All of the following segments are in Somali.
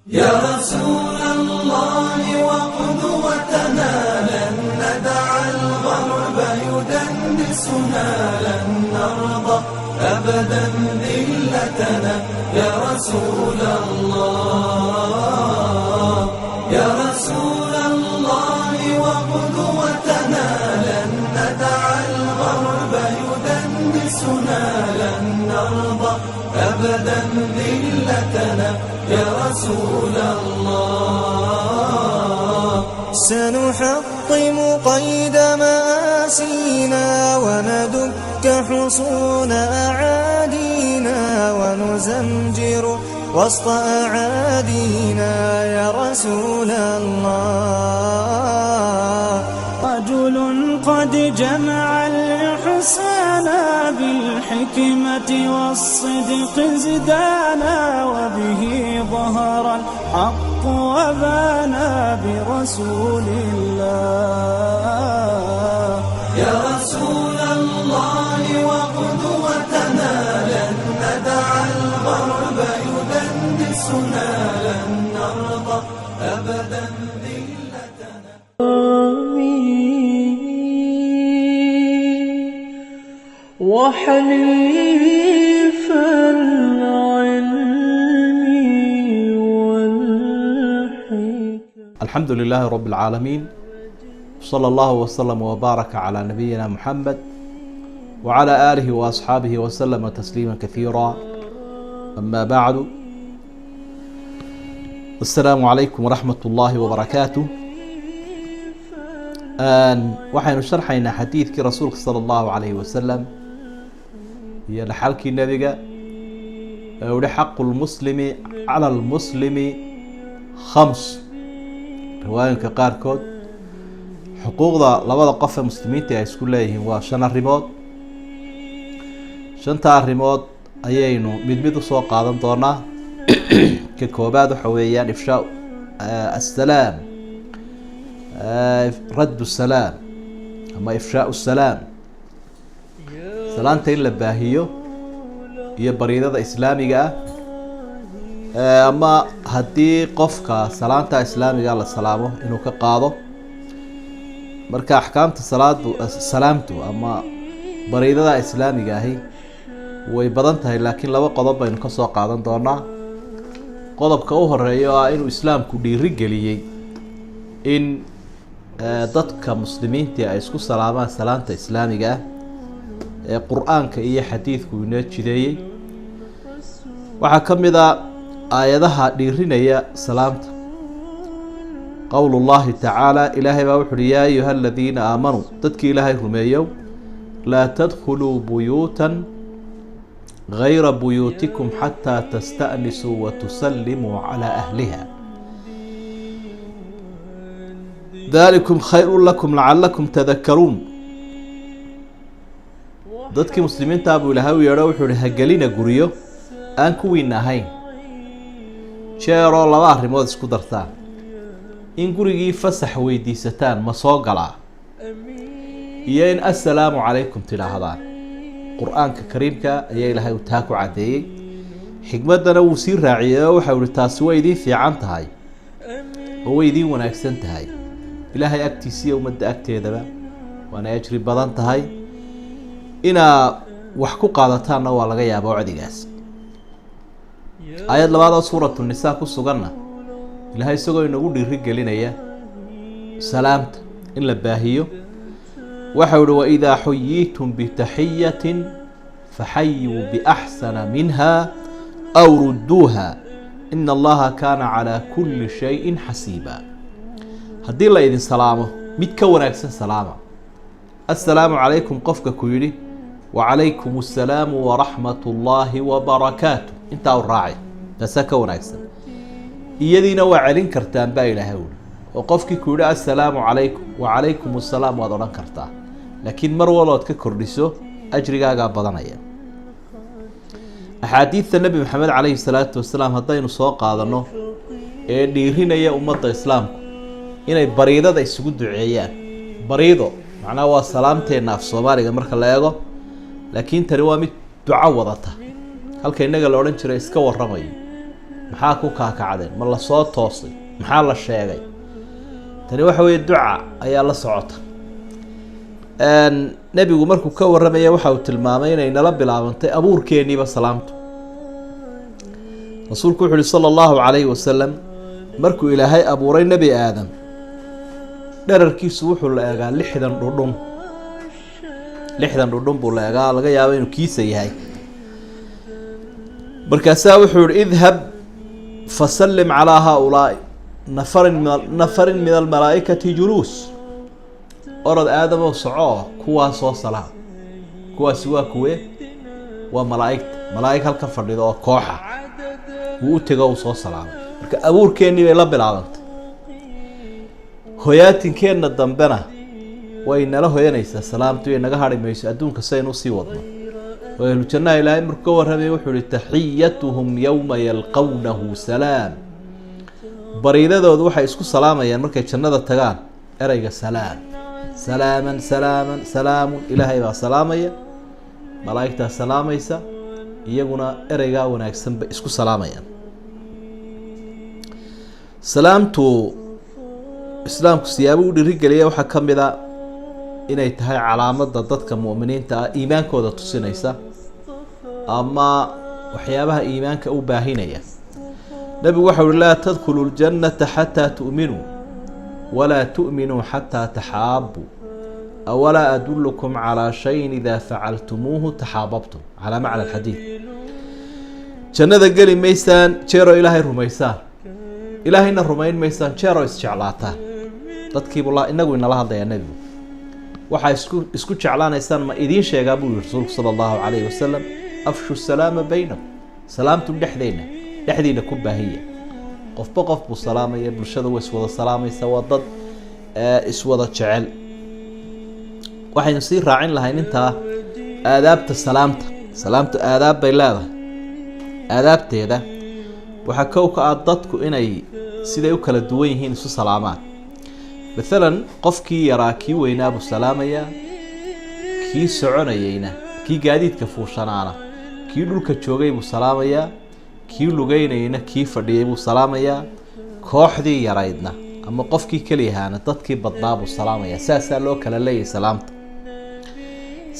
يا رسول الله وقدوتنا، لن ندع الغرب يدنسنا، لن نرضى أبدا ذلتنا يا رسول الله. يا رسول الله وقدوتنا، لن ندع الغرب يدنسنا، لن نرضى أبدا ذلتنا يا رسول الله. سنحطم قيد مآسينا وندك حصون أعادينا ونزمجر وسط أعادينا يا رسول الله. رجل قد جمع الإحسان بالحكمة والصدق ازدانا، وبه ظهر الحق وبانا برسول الله. يا رسول الله وقدوتنا، لن ندع الغرب يدنسنا، لن نرضى أبدا ذلتنا. وحليف العلم والحكم. الحمد لله رب العالمين، صلى الله وسلم وبارك على نبينا محمد وعلى آله وأصحابه وسلم تسليما كثيرا. أما بعد، السلام عليكم ورحمة الله وبركاته. Waxaynu sharxaynaa xadiidkii rasuulka sala allahu calayhi wasalam iyo dhaxalkii nebiga ee uhi xaqu lmuslimi cala almuslimi khams. Riwaayinka qaarkood xuquuqda labada qof ee muslimiinta ay isku leeyihiin waa shan arrimood. Shanta arrimood ayaynu mid mid usoo qaadan doonaa. Ka koobaad waxa weeyaan ifshaa assalaam, radd salaam ama ifshaau salaam, salaanta in la baahiyo iyo bariidada islaamiga ah, ama haddii qofka salaanta islaamiga la salaamo inuu ka qaado. Marka axkaamta salaadu, salaamtu ama bariidada islaamiga ahi way badan tahay, laakiin laba qodob baynu ka soo qaadan doonaa. Qodobka u horeeya oo ah inuu islaamku dhiiri geliyey in dadka muslimiinta ay isku salaamaan salaanta islaamiga ah ee qur-aanka iyo xadiidku inoo jideeyey. Waxaa ka mid a aayadaha dhiirinaya salaamta qowl llahi tacaala. Ilaahay baa wuxu uhi: yaa ayuha aladiina aamanuu, dadkii ilaahay rumeeyow, laa tadkhuluu buyuutan gayra buyuutikum xataa tasta'nisuu wa tusallimuu calaa ahliha, dalikum khayru lakum lacalakum tadakaruun. Dadkii muslimiintaa buu ilaahay u yeedho, wuxuu ihi: hagelina guryo aan kuwiina ahayn jeeroo laba arrimood isku dartaan, in gurigii fasax weydiisataan, ma soo galaa, iyo in assalaamu calaykum tidhaahdaan. Qur-aanka kariimka ayaa ilaahay uu taa ku caddeeyey, xikmaddana wuu sii raaciyey oo waxau ihi: taasi way idiin fiican tahay oo way idiin wanaagsan tahay ilaahay agtiisiiyo ummadda agteedaba, waana ajri badan tahay, inaa wax ku qaadataanna waa laga yaaba wacdigaas. Aayad labaad oo suuratu nisaa ku suganna, ilaahay isagoo inagu dhiiri gelinaya salaamta in la baahiyo, waxau ihi: waidaa xuyiitum bitaxiyatin faxayuu biaxsana minha aw rudduuha, ina allaha kaana calaa kulli shayin xasiiba. Haddii la idin salaamo, mid ka wanaagsan salaama. Assalaamu calaykum qofka ku yidhi, wacalaykum assalaamu waraxmat ullaahi wabarakaatu intaa u raacay, taasaa ka wanaagsan. Iyadiina waa celin kartaan baa ilaahay uli, oo qofkii ku yidhi assalaamu calaykum, wacalaykum assalaam waad odhan kartaa, laakiin mar walood ka kordhiso ajrigaagaa badanaya. Axaadiidta nebi Maxamed calayhi salaatu wasalaam haddaynu soo qaadano ee dhiirinaya ummadda islaamku inay bariidada isugu duceeyaan, bariido macnaha waa salaamteenna af soomaaliga marka la eego, laakiin tani waa mid duco wadata, halka innaga la odhan jiray iska warramayo. Maxaa ku kaakacdeen? Ma la soo toosay? Maxaa la sheegay? Tani waxa weeye duca ayaa la socota. Nebigu markuu ka warramaya waxa uu tilmaamay inay nala bilaabantay abuurkeenniiba salaamtu. Rasuulku wuxu uhi sala allahu calayhi wasalam, markuu Ilaahay abuuray Nebi Aadam, dherarkiisu wuxuu la eegaa 60 dhudhun. 60 dhudhun buu la eegaa, laga yaabo inuu kiisa yahay. Markaasaa wuxuu yihi: "Idhab fasallim calaa haaulaai nafarin min almalaa'ikati juluus." Orod Aadamow, soco, kuwaa soo salaam. Kuwaasi waa kuwe? Waa malaa'igta, malaa'ig halkan fadhida oo kooxa. Wuu u tego, uu soo salaamay. Marka abuurkeennii bay la bilaabantay, hoyaatinkeenna dambena way nala hoyanaysaa salaamtu, way naga hadhi mayso adduunka saynu usii wadno. Oo ahlu jannaha Ilaahay markuu ka warramaya wuxuu ihi: "Taxiyatuhum yowma yalqawnahu salaam." Bariidadoodu waxay isku salaamayaan markay jannada tagaan ereyga salaam, salaaman salaaman salaamun. Ilaahay baa salaamaya, malaa'igtaa salaamaysa, iyaguna ereygaa wanaagsan bay isku salaamayaan. Salaamtu Islaamku siyaabo u dhiirigeliya waxaa ka mid a inay tahay calaamadda dadka mu'miniinta ah iimaankooda tusinaysa ama waxyaabaha iimaanka u baahinaya. Nebigu waxau uhi: "Laa tadkhulu ljannata xataa tu'minuu, walaa tu'minuu xataa taxaabuu. Awalaa adullukum calaa shayin idaa facaltumuuhu taxaababtum?" Calaa macna alxadiid, jannada geli maysaan jeeroo Ilaahay rumaysaan, Ilaahayna rumayn maysaan jeeroo isjeclaataan. Dadkiibu la inagu inala hadlayaa nebigu. Waxaa isku jeclaanaysaan ma idiin sheegaa, buu yihi rasuulku sala allahu calayhi wasalam. "Afshu salaama baynakum." Salaamtu dhexdeyna, dhexdiina ku baahiya. Qofba qof buu salaamaya, bulshada way iswada salaamaysa, waa dad iswada jecel. Waxaynu sii raacin lahayn intaa aadaabta salaamta. Salaamtu aadaab bay leedahay. Aadaabteeda waxaa kow ka ah dadku inay siday u kala duwan yihiin isu salaamaan. Mathalan, qofkii yaraa kii weynaa buu salaamayaa, kii soconayeyna, kii gaadiidka fuushanaana kii dhulka joogay buu salaamayaa, kii lugeynayna kii fadhiyay buu salaamayaa, kooxdii yaraydna ama qofkii keliyahaana dadkii badnaa buu salaamayaa. Saasaa loo kala leeyahay salaamta.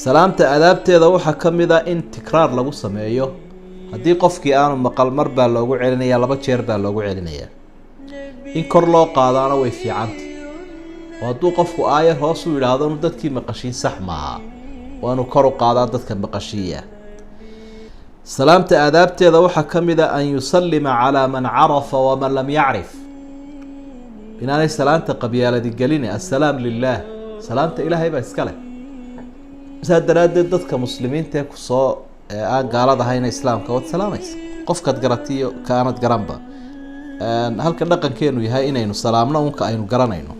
Salaamta adaabteeda waxaa ka mid ah in tikraar lagu sameeyo. Haddii qofkii aanu maqal, mar baa loogu celinayaa, laba jeer baa loogu celinayaa. In kor loo qaadaana way fiicanta, oo hadduu qofku aayar hoos u yidhaahdo inu dadkii maqashiin sax maaha, waa inuu kor u qaadaa, dadka maqashiiya. Salaamta aadaabteeda waxaa ka mid a an yusallima calaa man carafa waman lam yacrif, inaanay salaanta qabyaaladi gelin. Assalaam lilah, salaamta Ilaahay baa iska leh. Saa daraaddeed dadka muslimiinta ee kusoo aan gaalada ahayna islaamka waad salaamaysa, qofkaad garatiyo ka aanad garanba, halka dhaqankeenu yahay inaynu salaamno unka aynu garanayno.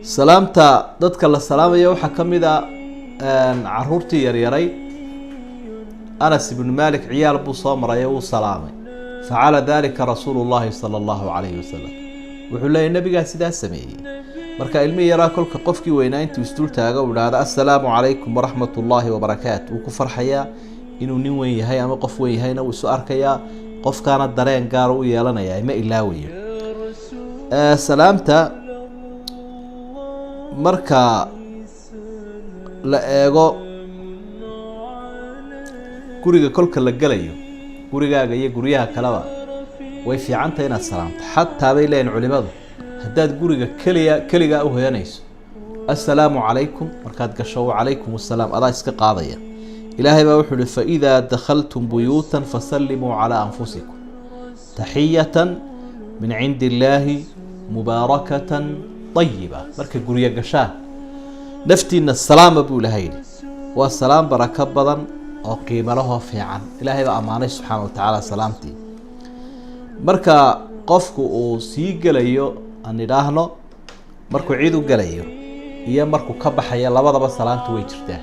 Salaamta dadka la salaamaya waxaa ka mid a caruurtii yaryaray. Anas ibnu Malik ciyaal buu soo maray, wuu salaamay. "Facala dalika rasuulu llahi sala allahu calayhi wasalam," wuxuu leeyay, nabigaa sidaa sameeyey. Marka ilmihii yaraa kolka qofkii weynaa intuu isdul taago u idhaahdo "Assalaamu calaykum waraxmat ullaahi wabarakaatu," wuu ku farxayaa. Inuu nin weyn yahay ama qof weyn yahayna wuu isu arkayaa, qofkaana dareen gaara u yeelanaya, ma ilaawayo. Salaamta marka la eego guriga kolka la gelayo, gurigaaga iyo guryaha kaleba way fiicantahay inaad salaamto. Xataa bay leeyihin culimadu, haddaad guriga keliya keligaa u hoyanayso, "Assalaamu calaykum" markaad gasho, "Wacalaykum assalaam," adaa iska qaadaya. Ilaahay baa wuxuu uhi: "Faidaa dakhaltum buyuutan fasallimuu calaa anfusikum taxiyatan min cindi illaahi mubaarakatan ayiba." Marka guryo gashaan naftiina salaama, buu Ilahay yidhi. Waa salaam barako badan oo qiimo lahoo fiican. Ilaahay baa ammaanay subxaana wa tacaala salaamtii. Marka qofku uu sii gelayo, aan idhaahno markuu cid u gelayo iyo markuu ka baxayo, labadaba salaamtu way jirtaa.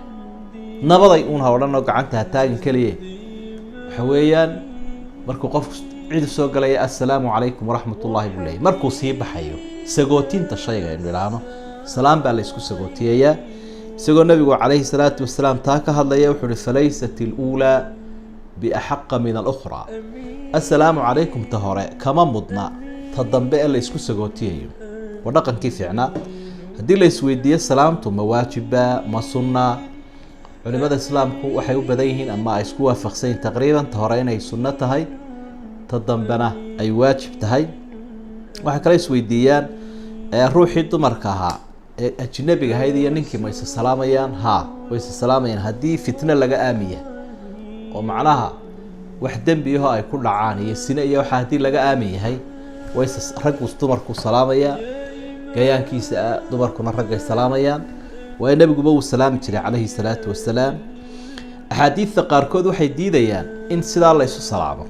Nabaday uun ha odhanoo gacanta ha taagin keliye. Waxa weeyaan, markuu qofku cid soo galaya, "Assalaamu calaykum waraxmat ullahi," buu leeyay. Markuu sii baxayo, sagootinta shayga aynu idhaahno, salaam baa la isku sagootiyayaa. Isagoo nabigu calayhi salaatu wasalaam taa ka hadlaya wuxuu uhi: "Falaysat iluulaa Biaxaqa min alukhraa, assalaamu calaykum ta hore kama mudna ta dambe ee la isku sagootiyayo. Waa dhaqankii fiicnaa. Haddii la isweydiiyo salaamtu ma waajiba ma sunna, culimada islaamku waxay u badan yihiin ama ay isku waafaqsan yihiin taqriiban ta hore inay sunno tahay, ta dambena ay waajib tahay. Waxay kale isweydiiyaan ruuxii dumarka ahaa ee ajnabiga ahayd iyo ninkii ma isa salaamayaan? Haa, way isa salaamayaan haddii fitno laga aamiya oo macnaha wax dembi ahoo ay ku dhacaan iyo sine iyo waxa haddii laga aamin yahay, wayse raggu dumarku salaamayaa gayaankiisa, dumarkuna raggay salaamayaan, waayo nebiguba wuu salaami jiray calayhi salaatu wasalaam. Axaadiidta qaarkood waxay diidayaan in sidaa la isu salaamo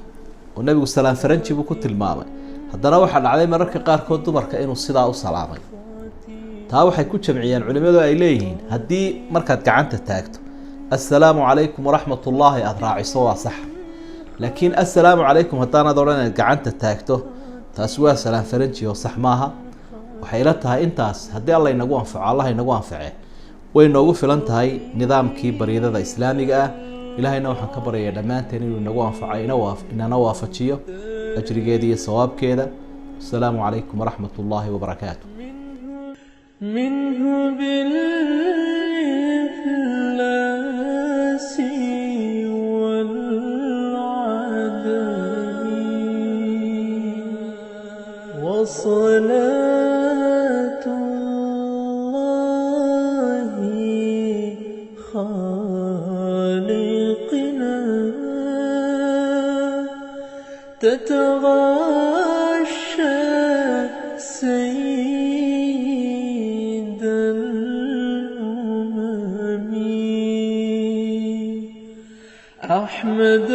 oo nebigu salaam faranji buu ku tilmaamay. Haddana waxaa dhacday mararka qaarkood dumarka inuu sidaa u salaamay. Taa waxay ku jamciyeen culimadu ay leeyihiin haddii markaad gacanta taagto assalaamu calaykum waraxmat ullaahi aada raaciso waa sax, laakiin assalaamu calaykum haddaanaad odhan inaad gacanta taagto, taasi waa salaam faranji oo sax maaha. Waxay ila tahay intaas haddii Alla inagu anfaco, Allah inagu anface, way noogu filan tahay nidaamkii bariidada islaamiga ah. Ilaahayna waxaan ka baryayaa dhammaanteen inuu inagu anfaco, inana waafajiyo ajrigeeda iyo sawaabkeeda. Asalaamu calaykum waraxmat ullaahi wabarakaatu. منه بالإفلاس والعدم وصلاة الله خالقنا تتغشى سيد الأمم أحمد.